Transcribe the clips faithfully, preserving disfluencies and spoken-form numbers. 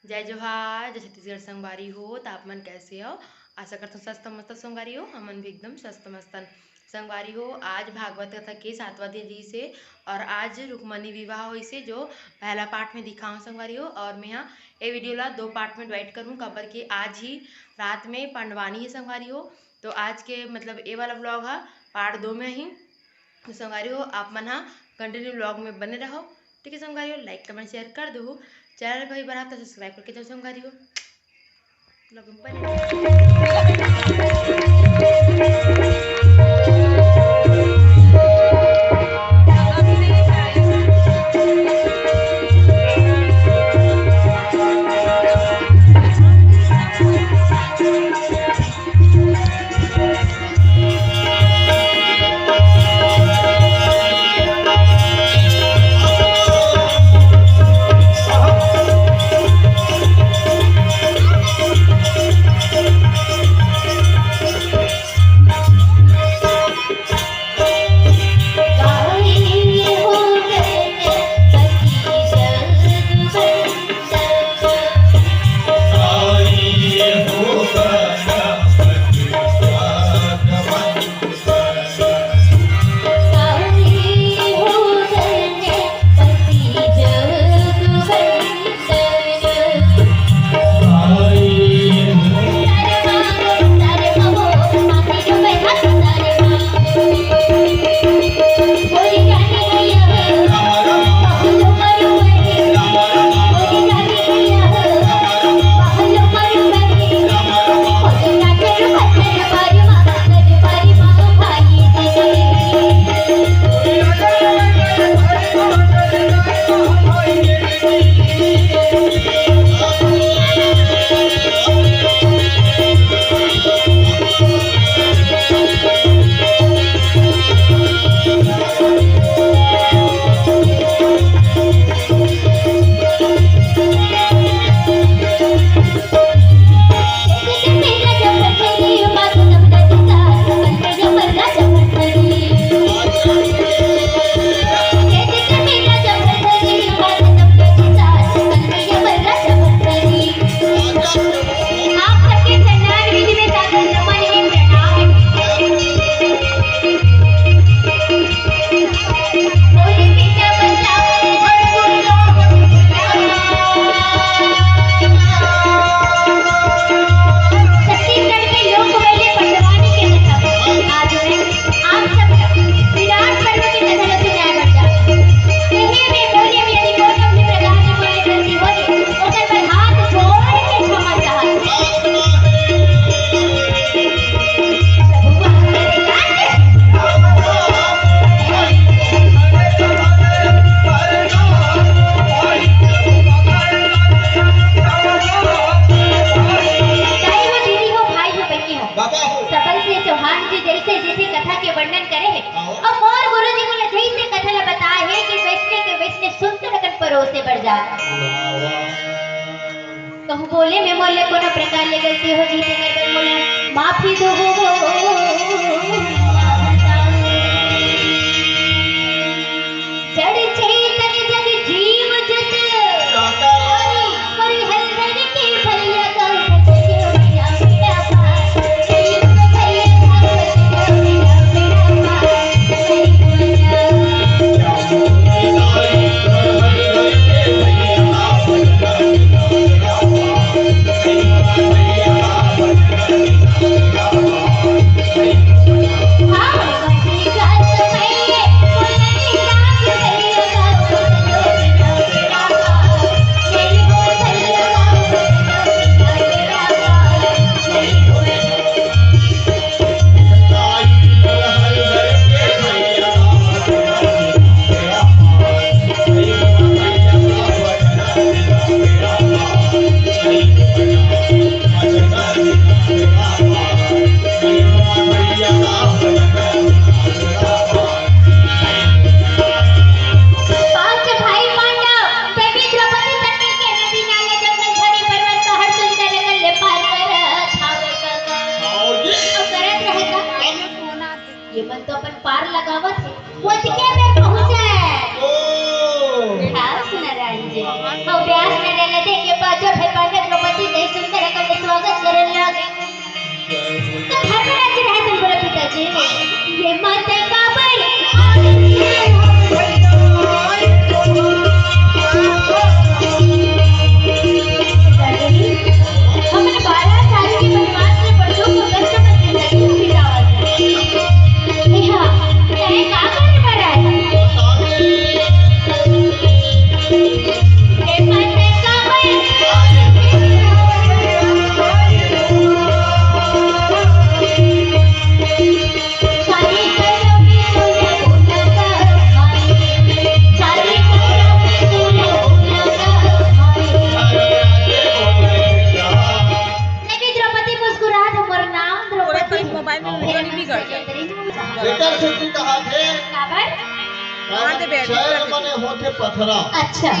जय जोहार, जय छत्तीसगढ़ संगवारी हो। त आप मन कैसे हो? आशा करथंव स्वस्थ मस्त संगवारी हो। हमन भी एकदम स्वस्थ मस्तन संगवारी हो। आज भागवत कथा के सातवां दिन रिहिस हे और आज रुक्मणी विवाह होइस हे, जो पहला पार्ट में दिखाऊं संगवारी हो। और मैं हा ए वीडियो ला दो पार्ट में डिवाइड करूं, काबर कि आज ही रात में पंडवानी हे संगवारी हो। तो आज के मतलब ए वाला व्लॉग हा पार्ट दो में ही। तो संगवारी हो, आप मन हा कंटिन्यू व्लॉग में बने रहो, ठीक है संगवारी हो। लाइक कमेंट शेयर कर दो, चैनल पर ही बना तो सब्सक्राइब करके जाओ संगवारी हो। व्लॉग में बने रहो। छत्तीसगढ़ के लोक पहले पटवारी के कथा आज मैं आप सब तक विराट पर्व के कथा ला सुनाए बर जात हूँ। एहे में बोले में यदि कोनो भी प्रकार के कोई गलती होही, ओकर बर हाथ जोड़ के क्षमा चाहत हूँ। चाहे वो दीदी हो, भाई हो, बहनी हो, बाबा हो। सबल सिंह चौहान जी जैसे जैसे कथा के वर्णन करे हे, आओ। और मोर गुरु जी मोला जैसे कथा ला बताए हे कि वैसने के वैसने सुंदर अकन परोसे बर जा। वाह, वाह। कहूँ बोले में मोर ले कोनो प्रकार ले गलती हो जी, तेकर बर मोला माफी दो। जड़ चेतन जग जीव जत। दाता। हरि, हरि हर धन के भैया गौ भैया मेरा पास। भैया गौ भैया मेरा पास। पांच भाई पांडव, देवी द्रौपदी तक के नदी नाला जंगल झाड़ी पर्वत पहाड़ सुंदर लगन ले पार कर छावे कर। हाँ जी। अउ करत रहे का? ये मन तो अपन पार लगावत हे, वो अतके में पहुंचे। ओ। हाँ, सुनारायण जी। अउ व्यास नारायण देखे पाछो है शैल मने होथे पथरा। अच्छा।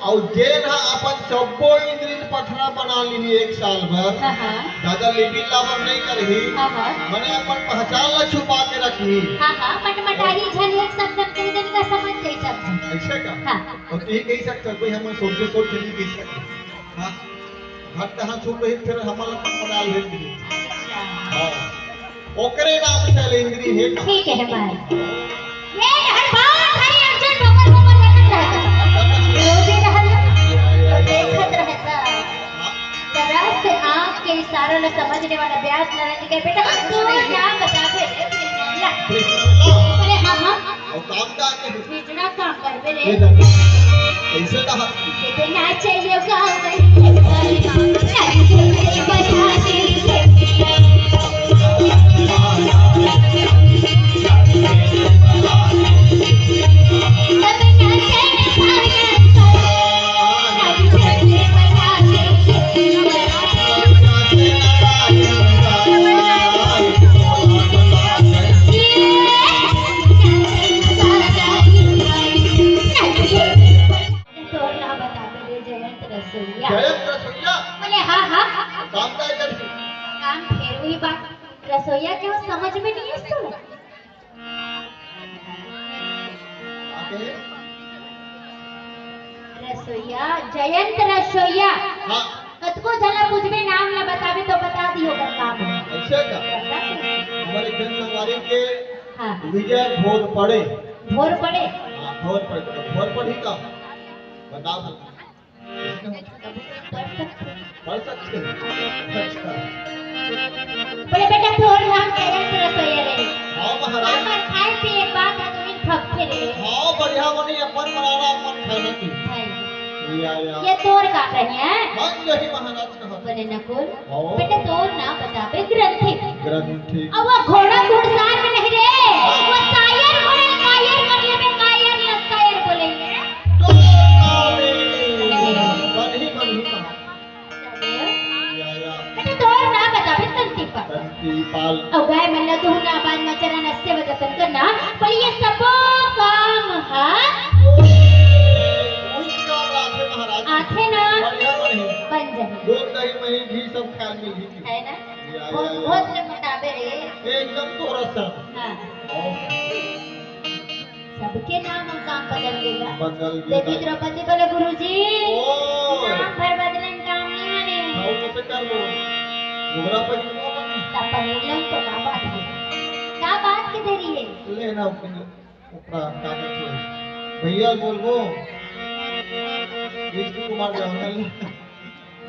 अउ जेन ह अपन सब्बो इंद्री ल पथरा बना लिही एक साल भर, हाँ, हाँ। ज्यादा लिबिल लाबर नइ करही। हाँ, हाँ। मने अपन पहचान ला छुपा के रखही। हाँ, हाँ, मटमटाही झन एक सब जन कही जन का समझ जाई सब जन। अइसे का? हाँ। अउ तहीं कहि सकत हस, कोई हमन सोचे सोच नइ कहि सकत। हाँ। घर कहाँ छुप रही, फिर हमन ला मटमटाही भेज दिही। अच्छा। हाँ। ओकरे नाम शैलेंद्री हे। ठीक है भाई। ये हर बात हरी अर्जुन डोकर डोकर देखत रहता। रोजे रहल तो देखत रहता। जरा से आँख के इशारा ला समझने वाला व्यास नारायण जी के बेटा, तू क्या बताबे रे कृष्णा? कृष्णा। अरे हाँ, हाँ। अउ काम का आगे? इतना काम करबे रे। ये दादा, कैसे कहा? ये तो नाचे यो गावे। तोर नाम बताबे रे जयंत रसोईया। जयंत रसोईया? बोले, हाँ, हाँ। काम काय करथे? काम फेर वही बात, रसोईया के वो समझ में नहीं है तोला। आगे? रसोईया, जयंत रसोईया। हाँ। कतको झन ला पूछबे, नाम ला बताबे तो बता दिही ओकर काम हे। अइसे का? बता दे। हमर एक झन संगवारी के हाँ। विजय घोरपड़े। घोरपड़े? हाँ, घोरपड़े। घोरपड़े का? बता दो। पढ़ सकथे। पढ़ सकथे। अच्छा। बोले, बेटा, तोर नाम जयंत रसोईया रे। हाँ, महाराज। हमर खाए पिए बात है, तो इन फक्के रे। हाँ, बढ़िया बनी, अपन बनाना, अपन खाना की। भाई। या, या। ये तोर काम रही है। हाँ, यही महाराज का। बोले, नकुल, हाँ। बेटा, तोर नाम बताबे ग्रंथि। ग्रंथि। अब वो घोड़ा घुड़सार में नहीं रे, वो कायर बोले, कायर कर लेबे, कायर न कायर बोलेंगे। तो कायर। बनी, बनी कहा। या, या। बेटा, तोर नाम बताबे तंतीपाल। तंतीपाल। अउ गाय मन ला दूहना, बांधना, चराना, सेवा जतन करना, पर ये सबो काम हा। उनका आथे महाराज। आथे ना? बढ़िया, बढ़िया। बन जाए। दूध, दही, मही, घी सब खाए मिलही। है ना? या, बहुत, या, या। बहुत ले मोटाबे रे। एकदम तोरा सा। हाँ। और सबके नाम अउ काम बदल गेला। बदल गेला। देखी द्रौपदी बोले, "गुरुजी, ओ। नाम भर बदले में काम नहीं बने।" हाँ, वो कैसे कर लो? घुघरा पर क्यों बने? तब पनीर लो तो का बात है? का बात के देरी है? ले ना, ओकरा का कहत हे? भैया बोलबो, विष्णु कुमार जौहर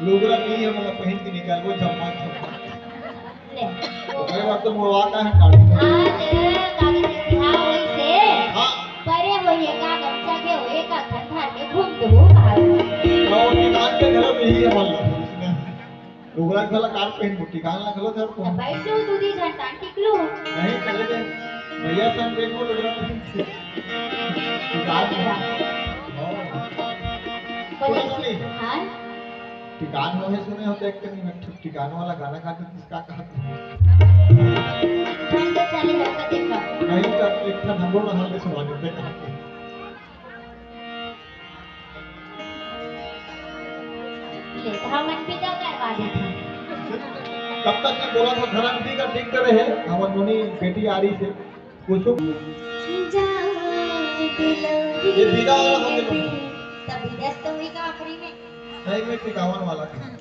लुगरा नहीं है, मतलब पहन के निकालबो, झम्मा, झम्मा। ले। ओकरे बाद तो मुड़वा का है काट। आज काली के बिहाव होई से। हाँ। परे होई है का गमछा के होई का ठंडा के घूम तो हो बाहर। और निकाल के घर में ही है, मतलब, उसने। लुगरा घला कार पहन के, टिकान ला घलो धर को। अब बैठ जाओ, दूधी झन टांग टिकलू। नहीं, चले गए। भैया संग देखो, लुगरा पहन के। टिकान में। हाँ। बोले, बोले सुनी। हाँ? टिकान में है, सुने हो, देख के नहीं, मैं टिकान वाला गाना गा के किसका कहा था? ठंड चले हो, कते का? नहीं, तो एक ठन हमरो नहा के सुना देते कहा। ले, तो हमन विदा करवा देथन। तब तक मैं बोला था, धर्म जी का ठीक करे है, हमन नोनी बेटी आ रही से, कुछ ये विदा वाला हो गया। तब विदा तो हुई का आखिरी में। नहीं, मैं टिकावन वाला था।